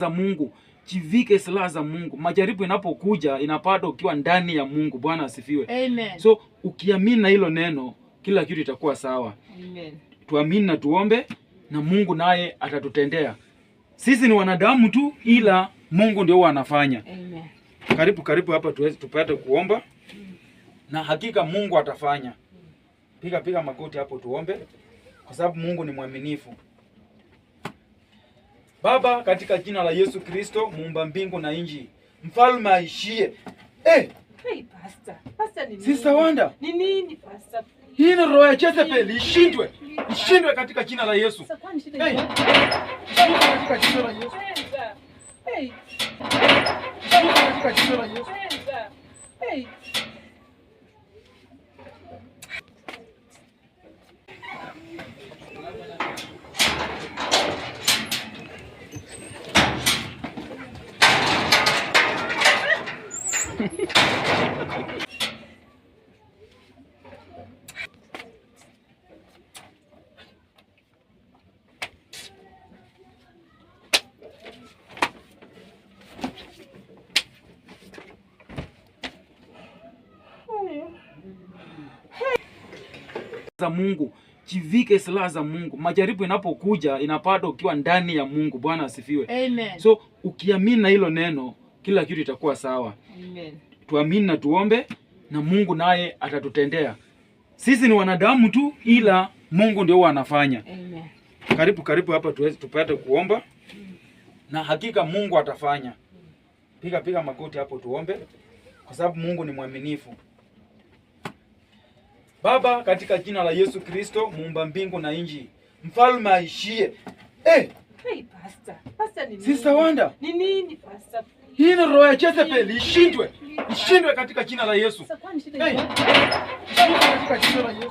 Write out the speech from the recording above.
Za Mungu, jivike silaha za Mungu. Majaribu inapokuja inapata ukiwa ndani ya Mungu. Bwana asifiwe. Amen. So ukiamini na hilo neno, kila kitu itakuwa sawa. Amen. Tuamini na tuombe, na Mungu naye atatutendea. Sisi ni wanadamu tu, ila Mungu ndio huwa anafanya. Amen. Karibu karibu hapa tuweze tupate kuomba, na hakika Mungu atafanya. Piga piga magoti hapo tuombe, kwa sababu Mungu ni mwaminifu. Baba, katika jina la Yesu Kristo, muumba mbingu na nchi, mfalme aishie. Eh, Hey, pastor. Pastor ni nini? Sister Wanda, Ni nini, pastor? hii ni roho ya Jezebel, ishindwe, ishindwe katika jina la Yesu. Sasa kwani shida Hey, ni wapi? ishindwe katika jina la Yesu. Hey, Ishindwe katika jina la Yesu. hey. Za Mungu, jivike silaha za Mungu. Majaribu inapokuja inapata ukiwa ndani ya Mungu. Bwana asifiwe. Amen. So ukiamini na hilo neno, kila kitu itakuwa sawa. Amen. Tuamini na tuombe, na Mungu naye atatutendea. Sisi ni wanadamu tu, ila Mungu ndio huwa anafanya. Amen. Karibu karibu hapa tuweze tupate kuomba, na hakika Mungu atafanya. Piga piga magoti hapo tuombe, kwa sababu Mungu ni mwaminifu. Baba, katika jina la Yesu Kristo, muumba mbingu na nchi, mfalme aishie. Eh, Hey, pastor. Pastor ni nini? Sister Wanda, Ni nini, pastor? hii ni roho ya Jezebel, ishindwe, ishindwe katika jina la Yesu. Sasa kwani shida Hey, ni wapi? ishindwe katika jina la Yesu.